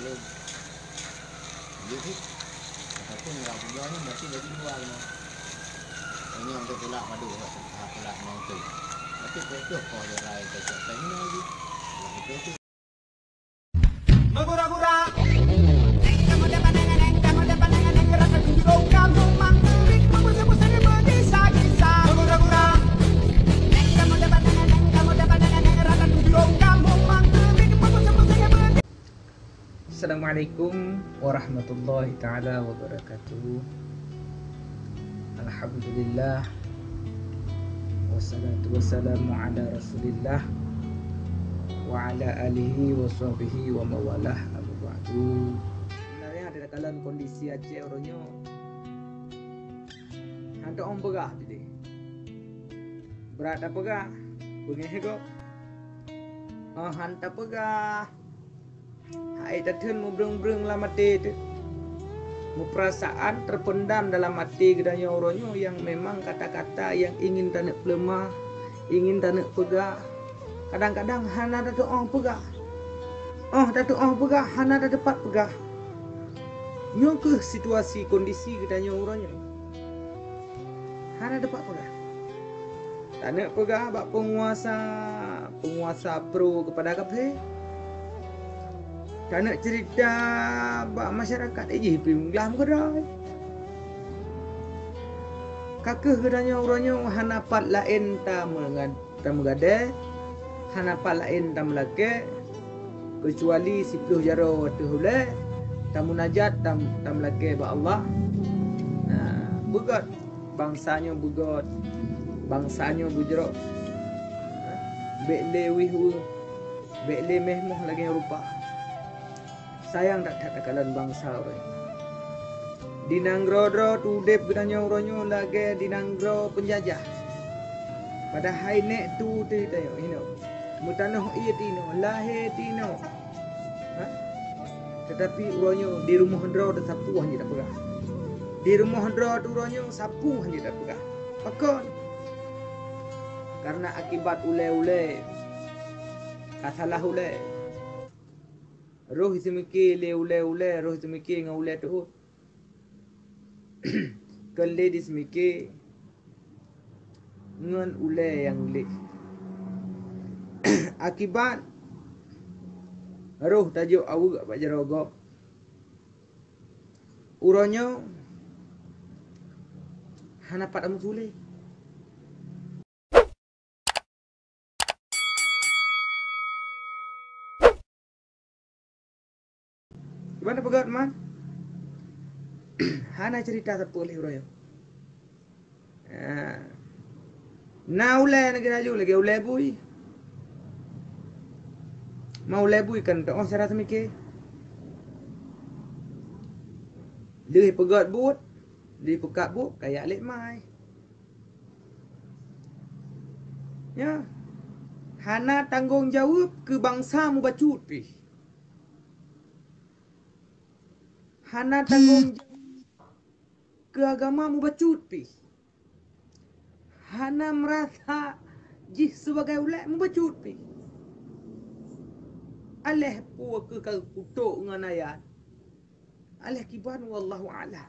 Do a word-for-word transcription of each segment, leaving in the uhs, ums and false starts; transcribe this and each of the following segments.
Jadi, ataupun urang peugah nyan berarti lagi dua kena. Nyoe untuk tulak padu, ah, tulak nyoe tu. Tapi tu, tu, kau jalan ke siapa ni lagi? Lah, betul tu. Assalamualaikum warahmatullahi taala wabarakatuh. Alhamdulillah. Wassalatu wassalamu ala Rasulillah wa ala alihi wa sahbihi wa mawalah, amma ba'du. Sebenarnya ada dalam kondisi Aceh uroe nyoe hana teupeugah jadi. Brat tapeugah, beungéh gob. Ah, hana tapeugah. Hai tatheun mubreueng-breueng lam até teuh. Meupeurasaan terpendam dalam até geutanyoe uroe nyoe nyang memang kata-kata nyang ingin taneuk peuleumah, ingin taneuk peugah. Kadang-kadang hana tatu'oh peugah. Óh tatu'oh peugah, hana tateupat peugah. Nyoe keuh situasi kondisi geutanyoe uroe nyoe. Hana teupat peugah. Taneuk peugah bak peunguasa, peunguasa pro keupada kafé. Taneuk ceurita bak masyarakat, eh, jih pih meuglah meukeudai. Ka keuh geutanyoe uroe nyoe hana pat laén tameunga-, tameugadée, hana pat laén tameulakée, keucuali siplôh jaroe ateueh ulée, tamunajat, tam-, tameulakée bak Allah. Nah, beugét. Bansa nyoe beugét, bansa nyoe beujroh. Bék lé wih weueh, bék lé méh moh lagée rupa. Sayang that-that takalon bansa uroe nyoe. Di nanggroe droe udeb geutanyoe uroe nyoe lagée di nanggroe peunjajah. Padahai nék tu teuh tanyoe inoe. Meutanoh ié tinoe, lahé tinoe. Ha? Teutapi uroe nyoe di rumoh droe teuh sapeue hana tapeugah. Di rumoh droe teuh uroe nyoe sapeue hana tapeugah. Pakon? Karena akibat ulée-ulée ka salah ulée. Roh seumike lé ulée-ulée, roh seumike ngon ulée teuôt. Keu lé diseumiké ngon ulée nyang gleh. Akibat roh tajok aweuek bak jaroe gob. Uroe nyoe hana pat meusulet. Kiban peugah teuma? Hana cerita sapeue lé uroe nyoe. Ha. Na ulée lagée laju lagée ulée bui. Ma ulée bui kan teuoh cara seumiké. Lheueh peugét buet, lheueh peukat buet, kajak lé mai. Ya. Hana tanggong jaweueb keu bansa mubacut pih. Hana tanggong jaweueb keu agama mubacut pih. Hana meurasa jih sibagai ulée mubacut pih. Aléh peue keu ka kutok ngon ayat. Aléh kiban wallahu a'lam.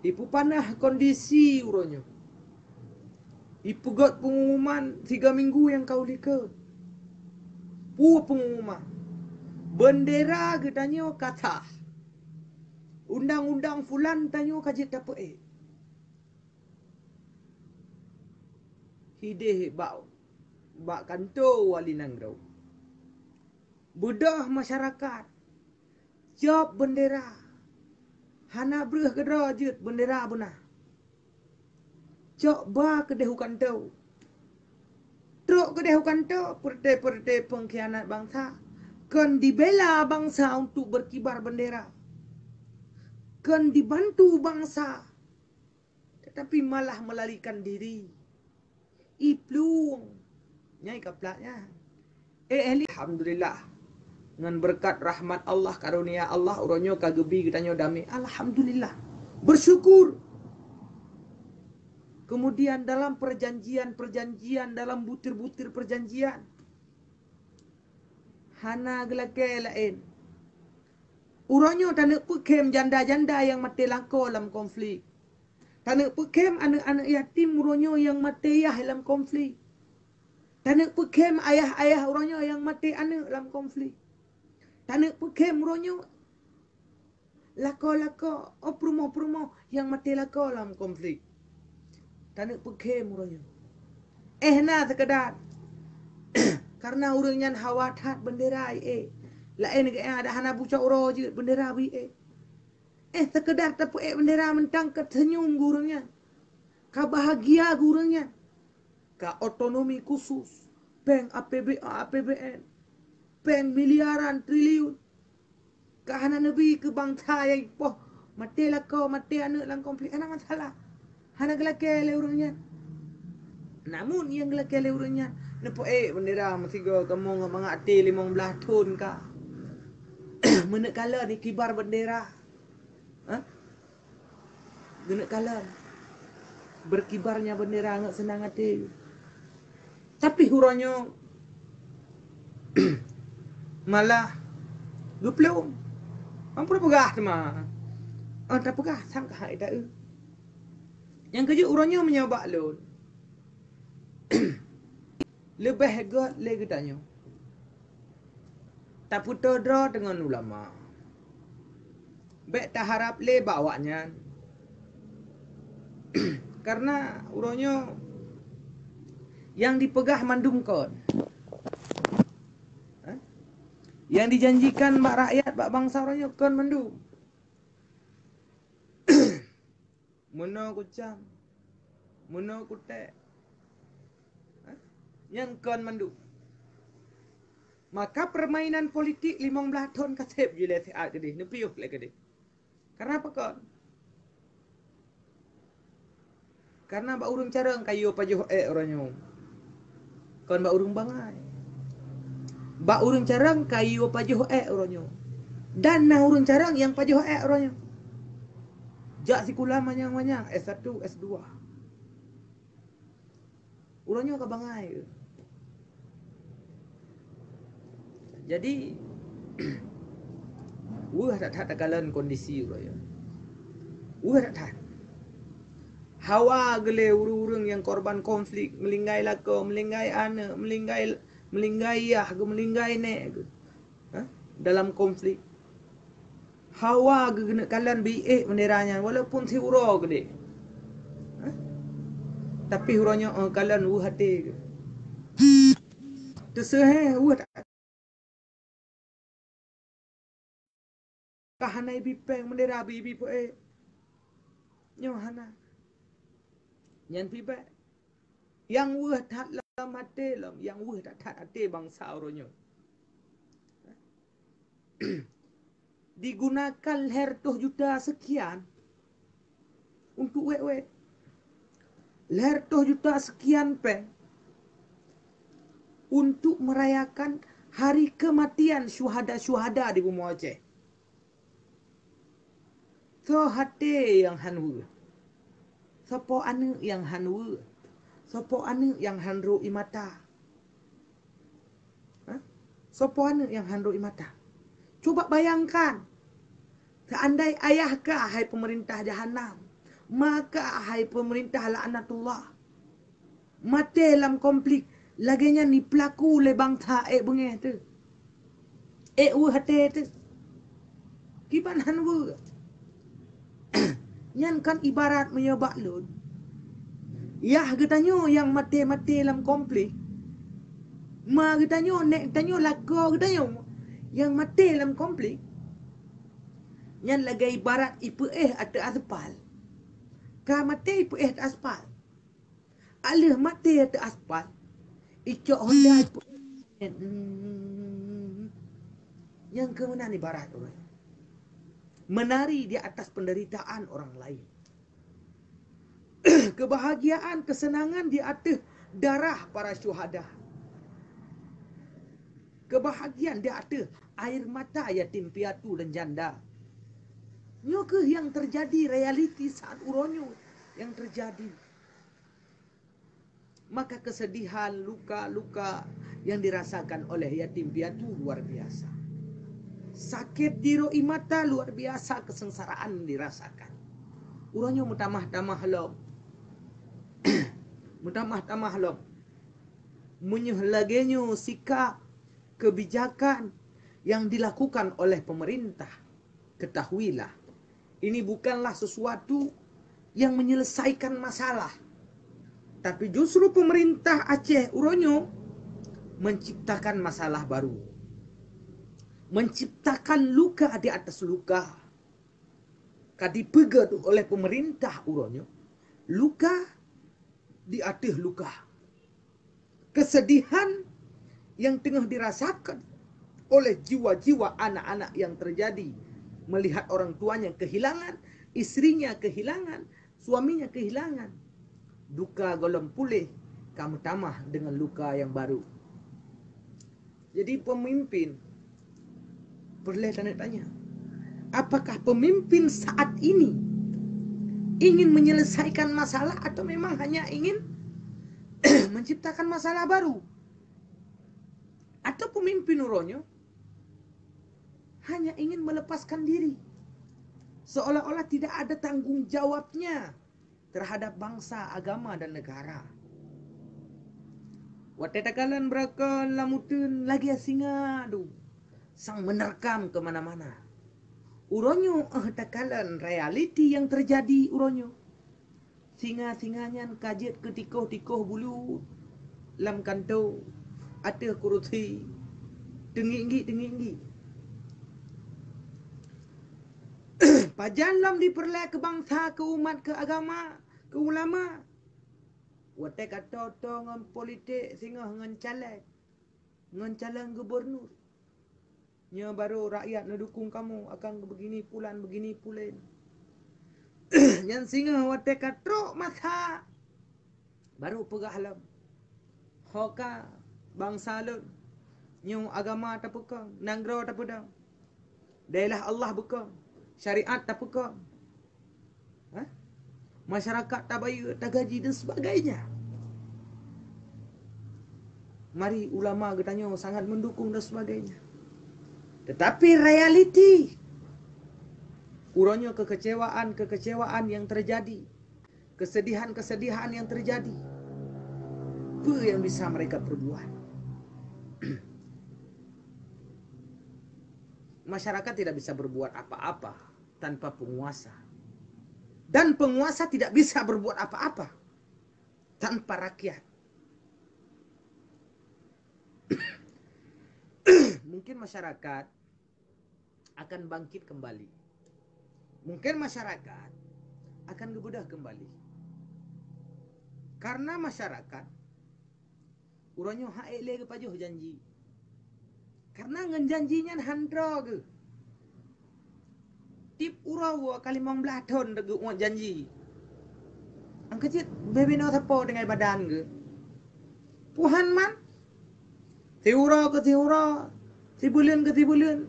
Ipeupanah kondisi uroe nyoe. Ipeugét peungumuman tiga minggu nyang ka u likot. Peue peungumuman? Beundera geutanyoe ka sah. Undang-undang fulan tanyoe ka jeuet tapeuék. Hideh bak, bak kantô wali nanggroe. Beudôh masyarakat. Cok beundera. Hana breueh keudroe jeuet beundera beuna. Cok ba keudeh u kantô. Trok keudeh u kantô, peureuté-peureuté peungkhianat bansa. Kon dibela bansa untuk berkibar bendera. Kon dibantu bansa. Tetapi malah melarikan diri. Iplueng. Nyai kaplak nyan. Eh, ahli. Alhamdulillah. Ngon beureukat rahmat Allah, karunia Allah, uroe nyoe ka geubi geutanyoe damé. Alhamdulillah. Bersyukur. Kemudian dalam perjanjian-perjanjian, dalam butir-butir perjanjian, Hana geulakée laén. Uroe nyoe taneuk peukhém janda-janda nyang maté lakoe lam konflik. Taneuk peukhém aneuëk-aneuëk yatim uroe nyoe nyang maté yah lam konflik. Taneuk peukhém ayah-ayah uroe nyoe nyang maté aneuëk lam konflik. Taneuk peukhém uroe nyoe lakoe-lakoe, oh, peurumoh-peurumoh nyang maté lakoe lam konflik. Taneuk peukhém uroe nyoe. Eh, na seukeudar. Karena ureuëng nyan hawa that bendera, eh. Laén geuék ada hana bucok uroe jeuet bendera bi, eh. Eh, seukeudar tapeuék bendera mantong ka seunyum gureuëng nyan. Ka bahagia gureuëng nyan. Ka otonomi khusus, péng A P B A, A P B N, péng miliaran triliun. Ka hana neubi keu bansa nyang poh maté lakoe, maté aneuëk lam konflik, hana masalah. Hana geulakée lé ureuëng nyan. Namun nyang geulakée lé ureuëng nyan, neupeuék bendera meusigoe kamoe ngon mangat até limong blaih thon ka. Meuneuk kalon kibar bendera. Ha? Geuneuk kalon. Berkibarnya bendera ngon seunang até. Tapi uroe nyoe malah geuplueng. Ampun peugah teuma. Oh, tapeugah sang keuhai ta eu. Nyang keujeuet uroe nyoe meunyoe bak lôn. Leubeh göt lé geutanyoe tapeutoe droe deungon ulama. Bék taharab lé bak awaknyan. Karena uroe nyoe nyang dipeugah mandum kon. Eh? Nyang dijanjikan bak rakyat, bak bansa uroe nyoe kon mandum. Meunoe kucam, meunoe kutek. Hah? Nyan kon mandum. Maka permainan politik limong blaih thon ka seb jih lé siat keudeh, neupiôh lé keudeh. Karena apa kon? Karena bak ureuëng carông kayue pajoh ék uroe nyoe. Kon bak ureuëng bangai. Bak ureuëng carông kayue pajoh ék uroe nyoe. Dan na ureuëng carông nyang pajoh ék uroe nyoe. Jak sikula manyang-manyang, S satu, S dua. Uroe nyoe ka bangai. Jadi, weueh that-that takalon kondisi uroe nyoe. Weueh that-that. Hawa geulé ureuëng-ureuëng nyang korban konflik, meulinggai lakoe, meulinggai aneuëk, meulinggai, meulinggai yah geuh, meulinggai nék geuh. Ha? Dalam konflik. Hawa geuh geuneuk kalon bi ék bendera nyan, walaupun siuroe keudeh. Ha? Tapi uroe nyoe, eh, kalon weueh até geuh. Teuseuhé weueh ka hana ibi péng bendera bi, ibi peuék. Nyoe hana. Nyan pih bék. Nyang weueh that lam até lom, nyang weueh that-that até bansa uroe nyoe. Digunakan lhèe reutôh juta sekian untuk wét-wét. Lhèe reutôh juta sekian péng untuk merayakan hari kematian syuhada-syuhada di bumoe Aceh. Soe até nyang han weueh? Soe po aneuëk nyang han weueh? Soe po aneuëk nyang han rhot ie mata? Ha? Soe po aneuëk nyang han rhot ie mata? Cuba bayangkan, seandai ayah kah hai peumeurintah jahanam, ma kah hai peumeurintah laknatullah, maté lam konflik, lagée nyan jipeulaku lé bansa ék beungéh teuh. Ék weueh até teuh. Kiban han weueh. Nyan kan ibarat meunyoe bak lôn. Yah geutanyoe nyang maté-maté lam konflik. Ma geutanyoe, nék geutanyoe, lakoe geutanyoe nyang maté lam konflik. Nyan lagée ibarat ipeuéh ateueh aspal. Ka maté ipeuéh ateueh aspal. Aleuh maté ateueh aspal, icok honda ipeuéh. Nyang keu meunan ibarat ureuëng menari di atas penderitaan orang lain. Kebahagiaan, kesenangan di ateueh darah para syuhada. Kebahagiaan di ateueh air mata yatim piatu dan janda. Nyoe keuh nyang teujadi, realiti saat uroe nyoe nyang teujadi. Maka kesedihan, luka-luka, yang dirasakan oleh yatim piatu luar biasa. Sakét di roh i mata luar biasa, kesengsaraan dirasakan. Uroe nyoe meutamah-tamah lom. Meutamah-tamah lom. Meunyoe lagée nyoe sikap, kebijakan yang dilakukan oleh pemerintah, ketahuilah, ini bukanlah sesuatu yang menyelesaikan masalah. Tapi justru pemerintah Aceh uroe nyoe menciptakan masalah baru. Menciptakan luka di atas luka. Ka dipeugét oleh pemerintah uroe nyoe, luka di ateueh luka. Kesedihan yang teungoh dirasakan oleh jiwa-jiwa anak-anak yang terjadi melihat orang tuanya kehilangan, istrinya kehilangan, suaminya kehilangan. Duka gohlom puléh ka meutamah dengan luka yang baru. Jadi pemimpin peureulée tanya-tanya, apakah pemimpin saat ini ingin menyelesaikan masalah atau memang hanya ingin menciptakan masalah baru? Atau pemimpin uroe nyoe hanya ingin melepaskan diri, seolah-olah tidak ada tanggung jawabnya terhadap bangsa, agama, dan negara. Watée takalon beureukan lam uteuen lagée singa du, sang menerkam ke mana-mana. Uroe nyoe, eh, takalon realiti yang terjadi uroe nyoe. Singa-singa nyan ka jeuet keu tikoh-tikoh bulu lam kantô, ateueh kurusi, teungiek-ngiek-teungiek-ngiek. Pajan lom dipeureulée keu bansa, keu umat, keu agama, keu ulama. Watée ka toe-toe ngon politik singoh ngon caleg, ngon calon gubernur. Nyoe barô rakyat neudukong kamoe akan begini pulan, begini pulen. Nyan singoh watée ka trok masa, barô peugah lom, ho ka bansa lôn, nyoe agama tapeukong, nanggroe tapeudong, daerah Allah beukong, syariat tapeukong. Hah? Masyarakat tabayeue, tagaji dan sebagainya. Mari ulama geutanyoe sangat mendukung dan sebagainya. Tetapi realiti, uroe nyoe kekecewaan-kekecewaan yang terjadi, kesedihan-kesedihan yang terjadi, apa yang bisa mereka perbuat? Masyarakat tidak bisa berbuat apa-apa tanpa penguasa. Dan penguasa tidak bisa berbuat apa-apa tanpa rakyat. Mungkin masyarakat akan bangkit kembali. Mungkin masyarakat akan geubeudôh kembali. Karena masyarakat uroe nyoe han ék lé geupajoh janji. Karena ngon janji nyan han droe geuh. Tiep uroe woe ka limong blaih thon geuuet janji. Nyang keuh cit bubena sapo tinggai badan geuh. Puhan man, siuroe keu siuroe, sibuleuen keu sibuleuen,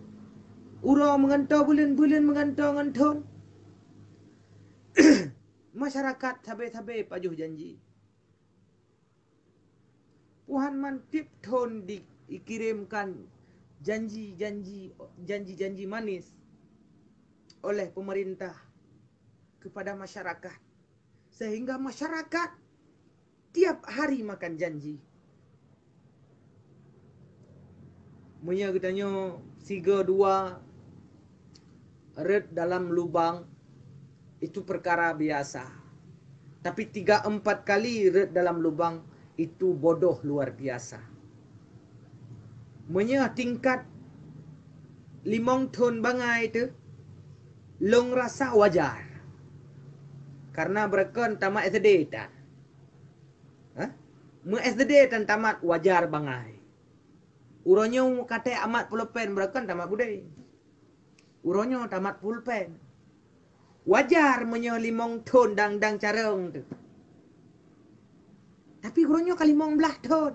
uroe meungantoe buleuen, buleuen meungantoe ngon thon. Masyarakat sabe-sabe pajoh janji. Puhan man tiep thon di-, dikirimkan janji-janji, janji-janji manis oleh pemerintah kepada masyarakat, sehingga masyarakat tiap hari makan janji. Meunyoe geutanyoe sigoe dua rot dalam lubang, itu perkara biasa. Tapi tiga empat kali rot dalam lubang, itu bodoh luar biasa. Meunyoe tingkat limong thon bangai teuh, lôn rasa wajar. Karena beureukan tamat S D tan. Hah? Meu S D tan tamat wajar bangai. Uroe nyoe ka trép amat pulpen, beureukan tamat budé. Uroe nyoe tamat pulpen. Wajar meunyoe limong thon dang-dang carông teuh. Tapi uroe nyoe ka limong blaih thon.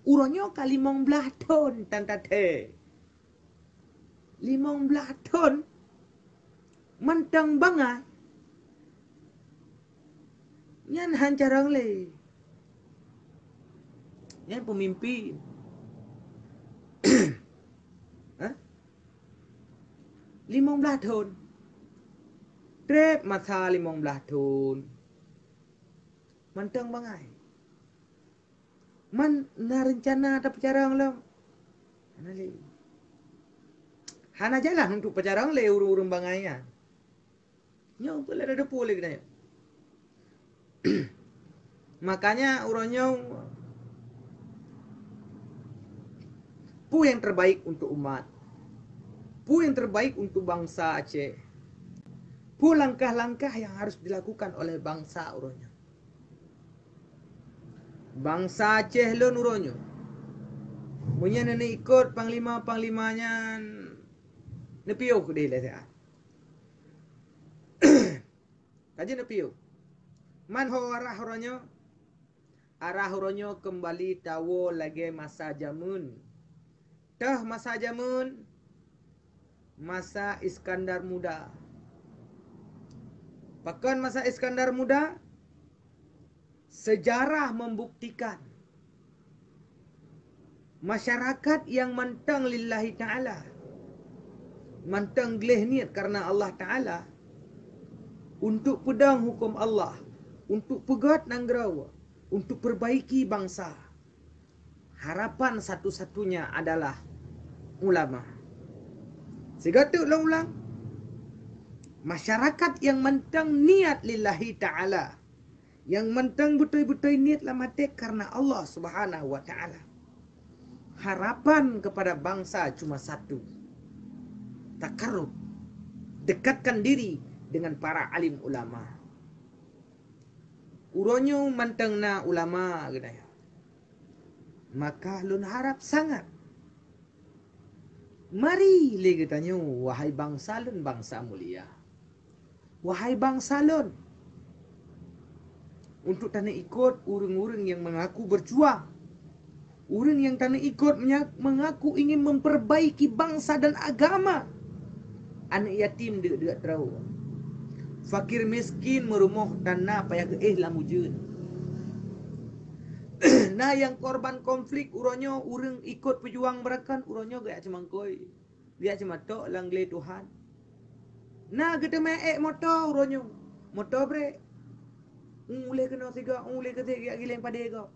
Uroe nyoe ka limong blaih thon tan tathée. Limong blaih thon mantong bangai. Nyan han carông lé. Nyan peumimpin. Hah? Limong blaih thon. Treb masa limong blaih thon. Mantong bangai. Man na reuncana tapeucarông lom? Hana lé. Hana jalan untuk peucarông lé ureuëng-ureuëng bangai nyan. Nyoe peureulée tadeungoe lé geutanyoe. Makanya uroe nyoe, peue nyang terbaik untuk umat? Peue nyang terbaik untuk bansa Aceh? Peue langkah-langkah yang harus dilakukan oleh bansa uroe nyoe? Bansa Aceh lôn uroe nyoe, meunyoe neuikot panglima-panglima nyan, neupiôh keudeh lé siat. Ka jeuet neupiôh. Man ho arah uroe nyoe? Arah uroe nyoe keumbali tawoe lagée masa jameun. Teuh masa jameun, masa Iskandar Muda. Pakon masa Iskandar Muda? Sejarah membuktikan masyarakat nyang mantong lillahi ta'ala, mantong gleh niet karna Allah Ta'ala, untuk peudong huköm Allah, untuk peugét nanggroe, untuk perbaiki bansa. Harapan satu-satunya adalah ulama. Sigoe teuk lôn ulang, masyarakat nyang mantong niet lillahi ta'ala, nyang mantong beutôi-beutôi niet lam até karna Allah Subhanahu wa Ta'ala. Harapan kepada bangsa cuma satu, takarub, dekatkan diri dengan para alim ulama. Uroe nyoe mantong na ulama geutanyoe, maka lôn harab sangat. Mari lé geutanyoe, wahai bangsa lôn, bangsa mulia. Wahai bangsa lôn, untuk taneuikot ureuëng-ureuëng nyang mengaku berjuang, ureuëng nyang taneuikot menya-, mengaku ingin memperbaiki bangsa dan agama. Aneuëk yatim deuk-deuk droe, fakir miskin meurumoh dan na payah geuéh lam ujeuen. Na nyang korban konflik uroe nyoe, ureuëng ikot peujuang beurakan uroe nyoe geujak ceumangkôi, geujak ceumatok lam glé Tuhan. Na geuteumé ék moto uroe nyoe, moto brek. Ulée keunoe sigoe, ulée keusigoe, geujak gileng padé gob.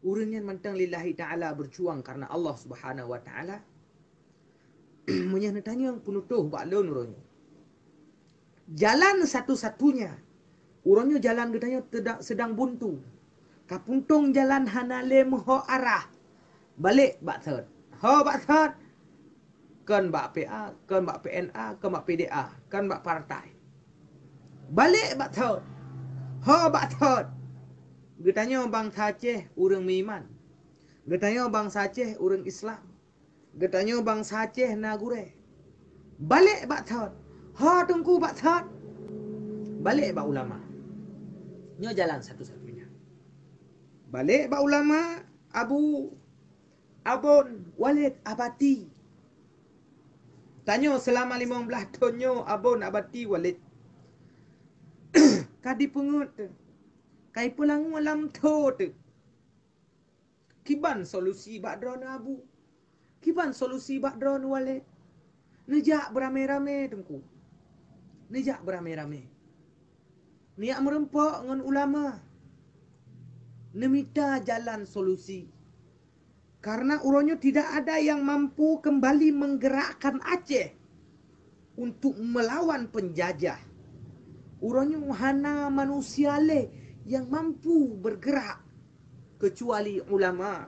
Ureuëng nyan mantong lillahi ta'ala, berjuang karena Allah Subhanahu wa Ta'ala. Meunyoe neutanyong peunutôh bak lôn uroe nyoe, jalan satu-satunya, uroe nyoe jalan geutanyoe teda-, sedang buntu. Ka puntông jalan hana lé meuho arah. Balek bak thot. Ho bak thot. Kon bak P A, kon bak P N A, kon bak P D A, kon bak partai. Balek bak thot. Ho bak thot. Geutanyoe bangsa Aceh ureuëng meuiman. Geutanyoe bangsa Aceh ureuëng Islam. Geutanyoe bangsa Aceh na gurée. Balek bak thot. Ho teungku bak thot. Balek bak ulama. Nyoe jalan satu-satunya. Balek bak ulama, Abu Abon Walid Abati. Tanyoe seulama limong blaih thon nyoe Abon Abati Walid ka dipeungeut teuh, ka ipeulangue lam tho teuh. Kiban solusi bak droeneuh Abu? Kiban solusi bak droeneuh Walid? Neujak beuramé-ramé teungku. Neujak beuramé-ramé. Neujak meurumpok ngon ulama. Neumita jalan solusi. Karena uroe nyoe tidak ada yang mampu kembali menggerakkan Aceh untuk melawan penjajah. Uroe nyoe hana manusia lé yang mampu bergerak kecuali ulama.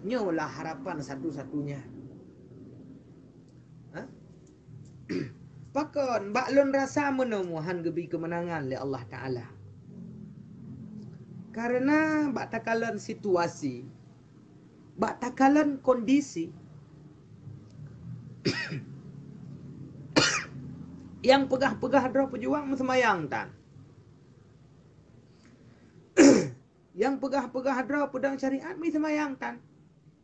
Nyoe lah harapan satu-satunya. Ha? Pakon bak lôn rasa meunoe han geubri keumeunangan lé Allah Ta'ala. Karena bak takalon situasi, bak takalon kondisi, nyang peugah-peugah droe peujuang meuseumayang tan. Nyang peugah-peugah droe peudong syariat meuseumayang tan.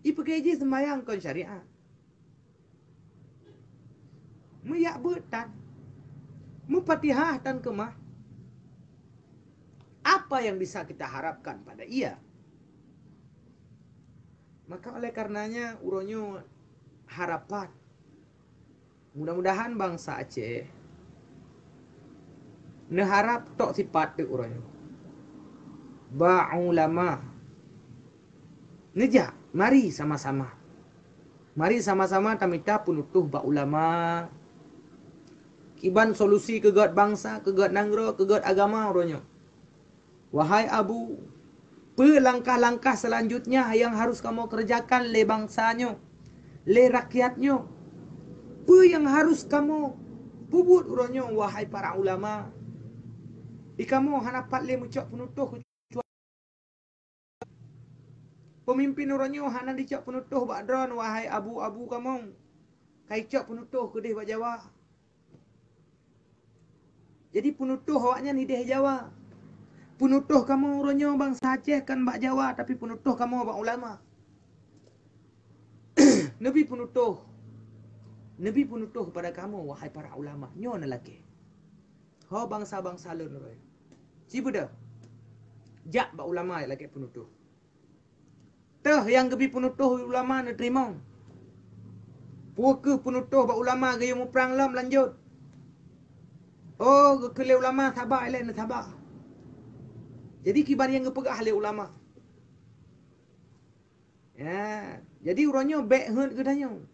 Ipeugah jih seumayang kon syariat. Meuyak beuet tan. Meufatihah tan keumah. Apa yang bisa kita harapkan pada ia? Maka oleh karenanya uroe nyoe harapan, mudah-mudahan bansa Aceh neuharap tok sipat teuk uroe nyoe bak ulama. Neujak, mari sama-sama. Mari sama-sama tamita peunutôh bak ulama. Kiban solusi keu gét bansa, keu gét nanggroe, keu gét agama uroe nyoe. Wahai Abu, peue langkah-langkah selanjutnya yang harus kamoe kerjakan lé bansa nyoe, lé rakyat nyoe? Peue nyang harus kamoe peubuet uroe nyoe, wahai para ulama? Di kamoe hana pat lé meucok peunutôh keu peumimpin uroe nyoe, hana dicok peunutôh bak droen, wahai abu-abu kamoe. Ka icok peunutôh keudeh bak Jawa. Jadi peunutôh awaknyan ideh Jawa. Peunutôh kamoe uroe nyoe bansa Aceh kan bak Jawa, tapi peunutôh kamoe bak ulama. Neubi peunutôh. Neubi peunutôh kepada kamoe, wahai para ulama. Nyoe neulakée. Ho bansa-bansa lôn uroe nyoe. Ci beudôh. Jak bak ulama lakée peunutôh. Teuh nyang geubi peunutôh ulama neuteurimong. Peu kheueh peunutôh bak ulama geuyue muprang lom lanjut. Oh, geukheun lé ulama saba, ilée neusaba. Jadi kiban nyang geupeugah lé ulama. Ya, jadi uroe nyoe bék heuet geutanyoe.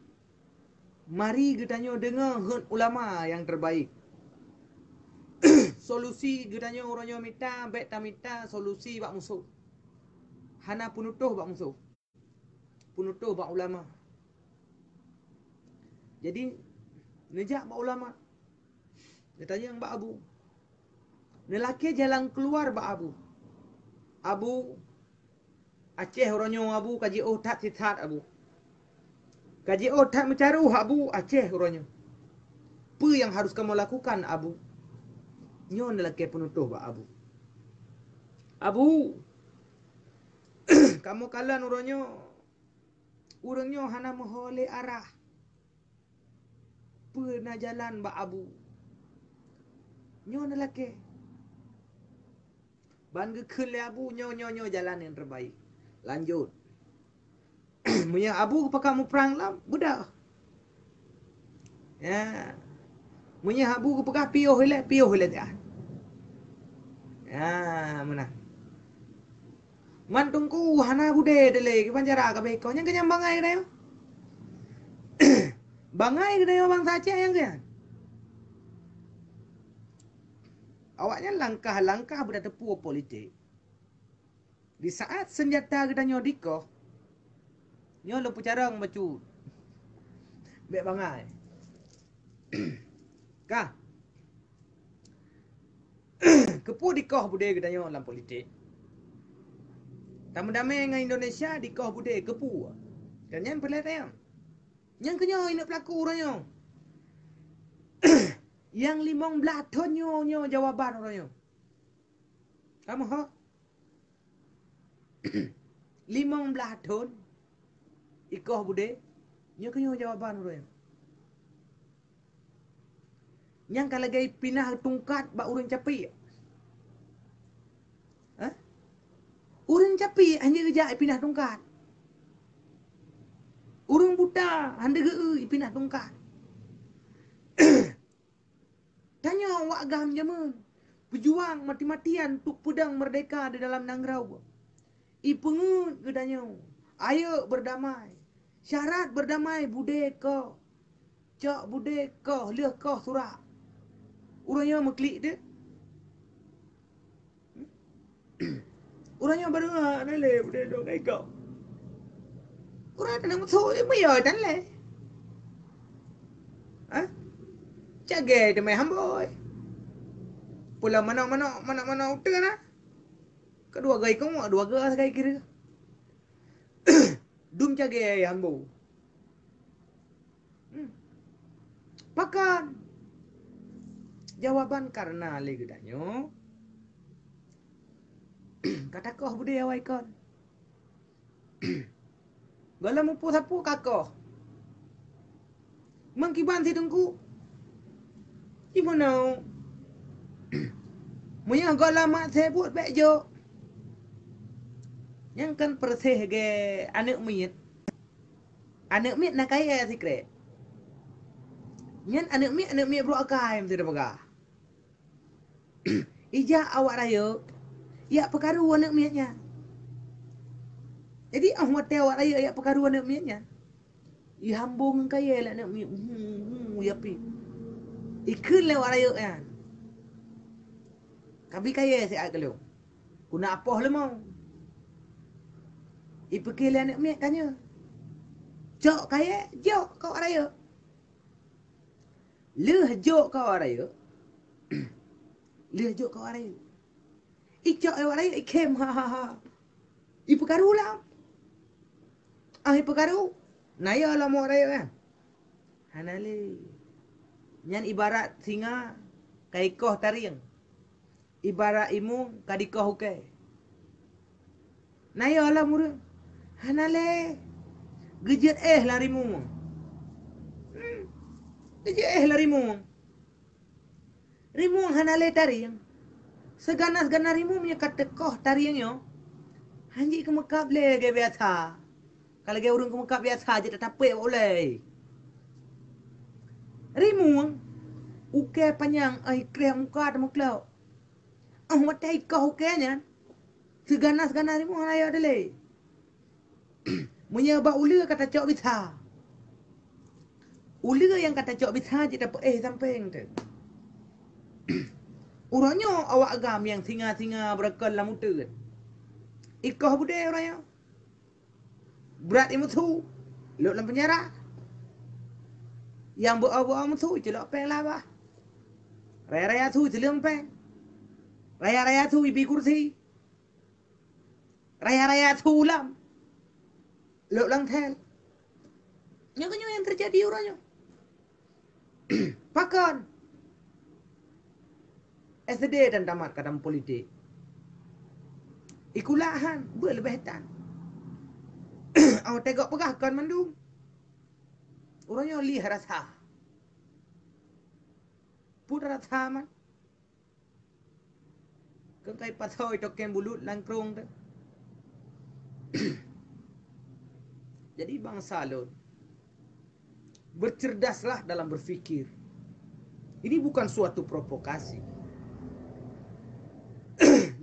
Mari geutanyoe deungoe heuet ulama nyang terbaik. Solusi geutanyoe uroe nyoe mita, bék tamita solusi bak musoh. Hana peunutôh bak musoh. Peunutôh bak ulama. Jadi, neujak bak ulama. Neutanyong bak abu. Neulakée jalan keuluwa bak abu. Abu, Aceh uroe nyoe abu ka jiôh that sisat abu. Ka jiôh that meucaroh abu Aceh uroe nyoe. Peue nyang harôh kamoe lakukan abu? Nyoe neulakée peunutôh bak abu. Abu, kamoe kalon uroe nyoe, ureuëng nyoe hana meuho lé arah. Peue na jalan bak abu? Nyoe neulakée. Ban geukheun lé abu, nyoe, nyoe, nyoe jalan nyang terbaik. Lanjut. Meunyoe abu geupeugah muprang lom, beudôh. Ya. Meunyoe abu geupeugah piôh ilée, piôh ilée. Ya, meunan. Man teungku hana budé dilée, kiban cara ka béko. Nyang keunyan bangai geutanyoe. Bangai geutanyoe bansa Aceh nyang keunyan. Awaknyan langkah-langkah beutateupeue politik. Di saat seunjata geutanyoe dikoh, nyoe lôn peucarông bacut. Bék bangai. Ka. Keupeue dikoh budé geutanyoe lam politik? Tameudamé ngon Indonesia dikoh budé keupeue? Dan nyan peureulée tanyong. Nyang keunyoe ineuk peulaku uroe nyoe. Nyang limong blaih thon nyoe, nyoe jawaban uroe nyoe. Kamoe ho? Limong blaih thon ikoh budé, nyoe keunyoe jawaban uroe nyoe. Nyang ka lagée pinah tungkat bak ureuëng capiek. Hah? Ureuëng capiek hana geujak ipinah tungkat. Ureuëng buta hana geu-eu ipinah tungkat. Tanyoe awak GAM jameun, peujuang mati-matian untuk peudong meurdehka di dalam nanggroe. Ipeungeuet geutanyoe, ayo beurdamai. Syarat beurdamai budé koh. Cok budé koh, lheueh koh surak. Ureuëng nyoe meuklik teuh. Ureuëng nyoe baru hana lé budé dong ngai koh. Ureuëng tanang musoh, eh, meuyoi tan lé. Hah? Cagée teumé hambôi. Pula manok-manok, manok-manok uteuen na. Keudua gei keumu, dua gei sagai kiri. Dum cagée hambô. Hmm. Pakon? Jawaban karena lé geutanyoe ka takoh budé awai kon. Gohlom mupu sapu kakoh. Meukiban si teungku. Imeuneu. Meunyoe gohlom mak seubuet bék jok. Nyang kan peureséh gée aneuëk miet. Aneuk miet na kayèe sikrek. Nyan aneuk miet, aneuk miet brôk akai meusidroe peugah. Ijak awak rayeuk, ijak peukaru aneuk miet nyan. Jadi, 'oh watèe awak rayeuk ijak peukaru aneuk miet nyan, ihambong ngon kayèe lé aneuk miet, hmm, hmm, ya pi. Ikheun lé awak rayeuk nyan, "Kabi kayèe siat keu lôn, keuneuk apoh leumo." Ipike lé aneuk miet ka nyoe, cok kayèe, jok keu awak rayeuk. Lheueh jok keu awak rayeuk, lheueh jok keu awak rayeuk, icok awak rayeuk, ikhém, ha, ha, ha. Ipeukaru lom. Ah, ipeukaru, na yo lom awak rayeuk nyan? Hana lé. Nyan ibarat singa ka ikoh tarieng. Ibarat imueng ka dikoh ukèe. Na yo lom ureueng? Hana lé. Geujeuet éh lam rimueng. Hmm. Geujeuet éh lam rimueng. Rimueng hana lé tarieng. Siganas-ganas rimueng meunyoe ka teukoh tarieng nyoe, han jeuet keumeukab lé lagèe biasa. Ka lagèe ureueng keumeukab biasa jeuet tatapék bak ulèe. Rimueng, ukèe panyang, 'oh ikréh muka teumeuklok. 'Oh watèe ikoh ukèe nyan, siganas-ganas rimueng hana yo dilèe. Meunyoe bak uleue ka tacok bisa. Uleue nyang ka tacok bisa jeuet tapeuéh sampéng teuk. Uroe nyoe awak agam nyang singa-singa beureukan lam uteuen. Ikoh beudé uroe nyoe. Brat imeusu, lhok lam peunjara. Nyang beu-o-beu-o meusu, iceulok péng lam babah. Raya-raya su, iceuleueng péng. Raya-raya su, ibi kursi. Raya-raya su lom, lhok lam sel. Nyoe keuh nyoe nyang teujadi uroe nyoe. Pakon? SD tan tamat kadang politik. Ikula han, beu leubeh tan. 'Oh teuga peugah kon mandum. Uroe nyoe lieh rasa. Peue rasa man? Keu kai pasoe tokeng bulut lam krông teuh. Jadi bansa lôn, bercerdaslah dalam berpikir. Ini bukan suatu provokasi.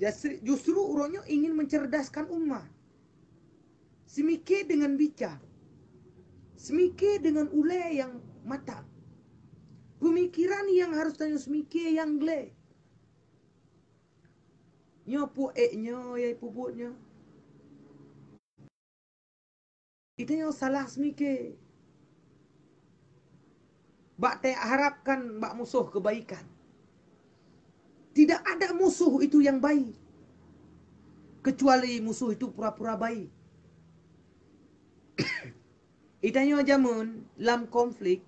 Justru, justru uroe nyoe ingin mencerdaskan umat. Seumike deungon bijak. Seumike deungon ulèe nyang matang. Peumikiran nyang harôh tanyoe seumike nyang gleh. Nyoe peue ék nyoe nyang ipeubuet nyoe. Geutanyoe salah seumike. Bak teuharapkan bak musoh keubaikan. Tidak ada musoh itu nyang baik, kecuali musoh itu pura-pura baik. Geutanyoe jameun lam konflik,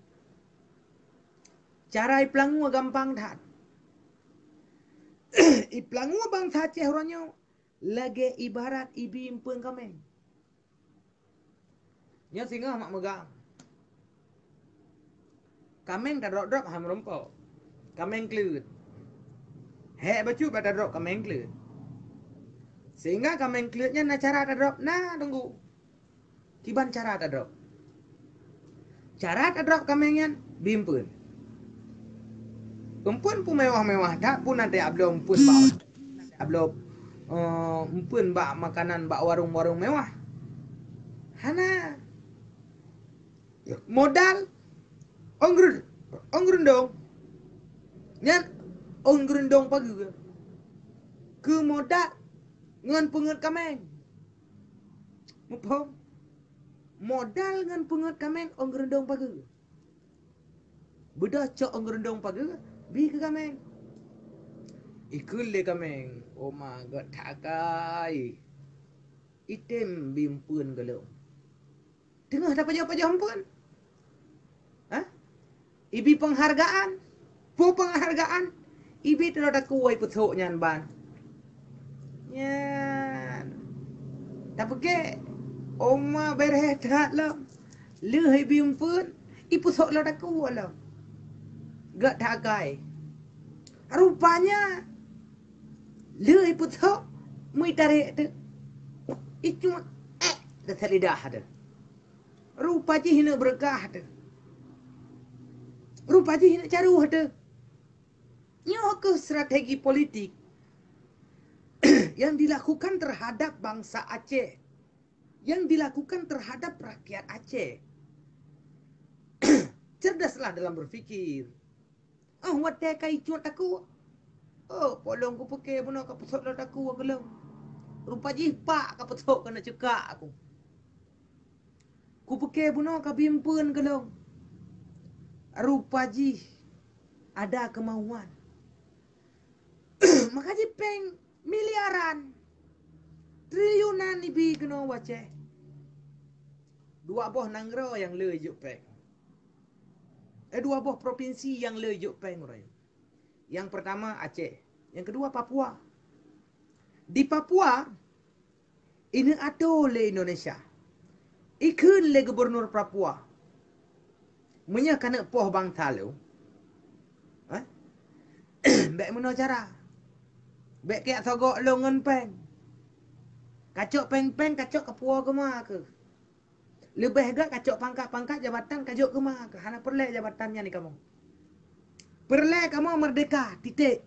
cara ipeulangue gampang that. Ipeulangue bansa Aceh uroe nyoe lagèe ibarat ibi eumpeuen kaméng. Nyoe singoh mak meugang. Kaméng tadrop-drop han meurumpok. Kaméng kleuet. Hék bacut bak tadrop kaméng kleuet. Sehingga kaméng kleuet nyan na cara tadrop, na teunggu. Kiban cara tadrop. Cara tadrop kaméng nyan bi eumpeuen. Eumpeuen peumewah-mewah that pun na teuabloe eumpeuen bak, abloe, eh, eumpeuen bak makanan bak warong-warong mewah. Hana. Modal ôn geureu-, ôn geurundong. Nyan ôn geurundong pageue. Keu modal ngon peungeuet kaméng. Muphom? Modal ngon peungeuet kaméng ôn geurundong pageue. Beudôh cok ôn geurundong pageue, bi keu kaméng. Ikheun lé kaméng, "Oma gèt that akai. Item bi eumpeuen gohlom." Teungoh tapajoh-pajoh eumpeuen. Hah? Ibi peunghargaan. Peue peunghargaan? Ibi teulok takue ipeusok nyan ban. Nyan. Tapeugèt, oma beureh that lom. Lheueh ibi eumpeuen, ipeusok lom takue lom. Gèt that akai. Rupanya, lheueh ipeusok, meuitarek teuk. Icut, eh, dasar lidah teuh. Rupa jih hana beureukat teuh. Rupa jih hana caroh teuh. Nyoe keuh strategi politik yang dilakukan terhadap bangsa Aceh, yang dilakukan terhadap rakyat Aceh. Cerdaslah dalam berpikir. Oh, watèe ka icut takue. Oh, polong kupiké bunoe ka peusok lom takue keu lôn. Rupa jih pak ka peusok keuneuk ceukak aku. Kupiké bunoe ka bimpeuen keu lôn. Rupa jih ada kemauan. Maka jih péng miliaran, triliunan ibi keunoe u Aceh. Dua boh nanggroe nyang le jok péng. Eh, dua boh propinsi nyang le jok péng uroe nyoe. Nyang pertama Aceh, nyang kedua Papua. Di Papua, ineuek atô lé Indonesia. Ikheun lé gubernur Papua, meunyoe kaneuk poh bangsa lôn, eh, bèk meunoe cara. Bèk kajak sogok lôn ngon péng. Kacok péng-péng, kacok kapuwoe keuma keuh. Leubeh gèt kacok pangkat-pangkat jabatan kajok keuma keuh. Hana peureulèe jabatan nyan di kamoe. Peureulèe kamoe meurdeka, titik.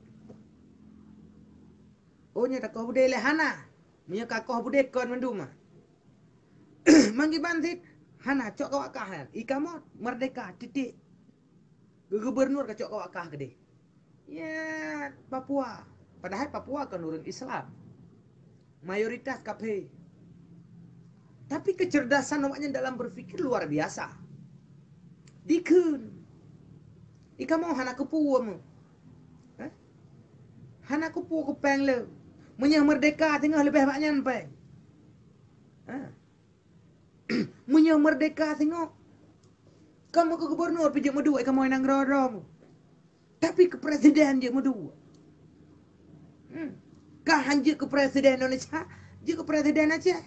Oh, nyoe takoh beudé lé hana. Meunyoe kakoh beudé kon mandum ah. Manggiban cit hana, cok kawak kah nyan. I kamoe meurdeka, titik. Geu-, gubernur kacok kawak kah keudéh. Ya, Papua. Padahai Papua kon ureueng Islam. Mayoritas kaphé. Tapi kecerdasan awaknyan dalam berpikir luar biasa. Dikheun. I kamoe hana keupeue meuh. Eh? Hana keupeue keu péng lé. Meunyoe meurdeka teungoh leubeh bak nyan péng. Eh? Meunyoe meurdeka singoh, kamoe keu gubernur pih jeuet meuduek, kamoe nanggroe droe. Tapi keu presiden jeuet meuduek. Hmm. Ka han jeuet keu presiden Indonesia, jeuet keu presiden Aceh.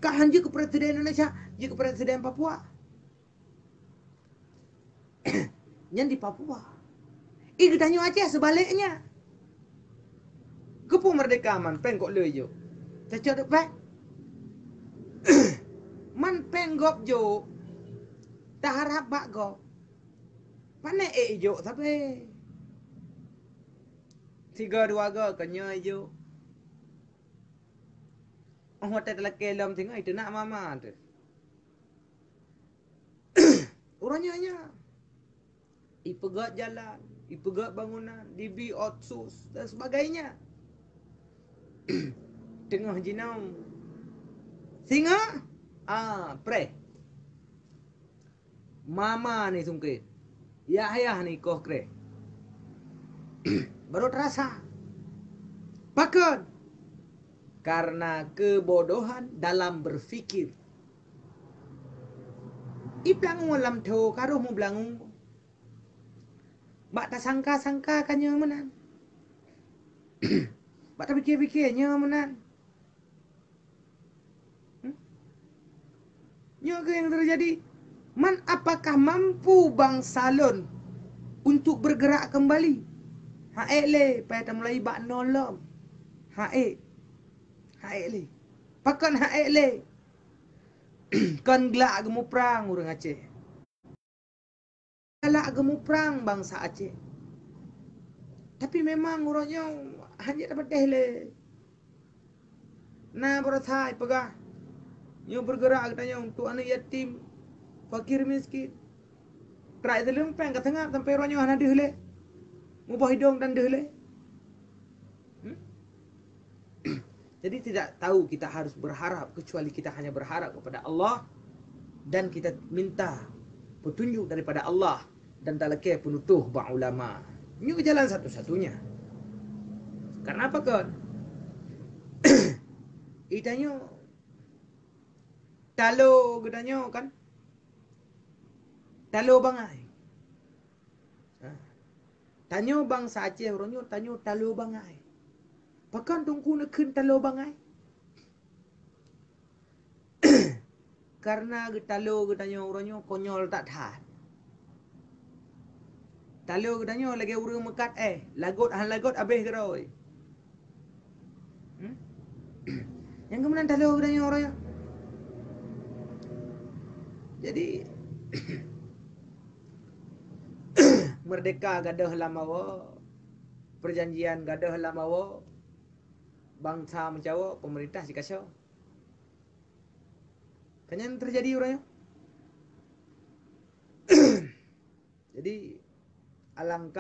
Ka han jeuet keu presiden Indonesia, jeuet keu presiden Papua. Nyan di Papua. I geutanyoe Aceh seubaleknya. Keupeue meurdeka man péng kok le jok? Cocok dek péng? Man péng gob jok, taharab bak gob. Pané ék ijok sabe. Sigo dua go keunyoe ijok. Oh, watèe talakèe lom singoh iteunak mama teuh. Uroe nyoe nyan, ipeugöt jalan, ipeugöt bangunan, dibi otsus dan sebagainya. Teungoh jinoe singoh, ah, preh. Mama ni sungkét. Yah-yah ni koh kreh. Baru terasa. Pakon? Karena kebodohan dalam berpikir. Iplangu lam tho, karoh mublangu. Bak tasangka-sangka ka nyoe meunan. Bak tapike-pike nyoe meunan. Hmm? Nyoe keuh nyang teujadi. Man apakah mampu bangsa lôn untuk bergerak kembali? Ha'ék lé, payah tamulai bak nol lom. Ha'ék. Ha'ék lé. Pakon ha'ék lé? Kon glak geumuprang ureuëng Aceh. Galak geumuprang bansa Aceh. Tapi memang uroe nyoe hana tapeudeh lé. Na beurasa ipeugah, nyoe bergerak geutanyoe untuk aneuk yatim, fakir miskin. Trak teuleung péng ka seungab sampai uroe nyoe hana deuh lé. Muboh idong dan deuh lé. Hmm? Jadi tidak tahu kita harus berharap kecuali kita hanya berharap kepada Allah dan kita minta petunjuk daripada Allah dan talakée peunutôh bak ulama. Nyoe jalan satu-satunya. Karena apa kon? Itanyoe talo geutanyoe kan? Talo bangai. Ha. Tanyoe bansa Aceh uroe nyoe tanyoe talo bangai. Pakon Teungku neukheun talo bangai? Karena geutalo geutanyoe uroe nyoe konyol that-that. Talo geutanyoe lagée ureuëng meukat éh, lagot han lagot abéh keudroe. Hmm? Nyang keumeunang talo geutanyoe uroe nyoe. Jadi, merdeka gadôh lam awoe, perjanjian gadôh lam awoe, bansa meucawoe, pemerintah sikasoe. Kan nyan teujadi uroe nyoe. Jadi, alangkah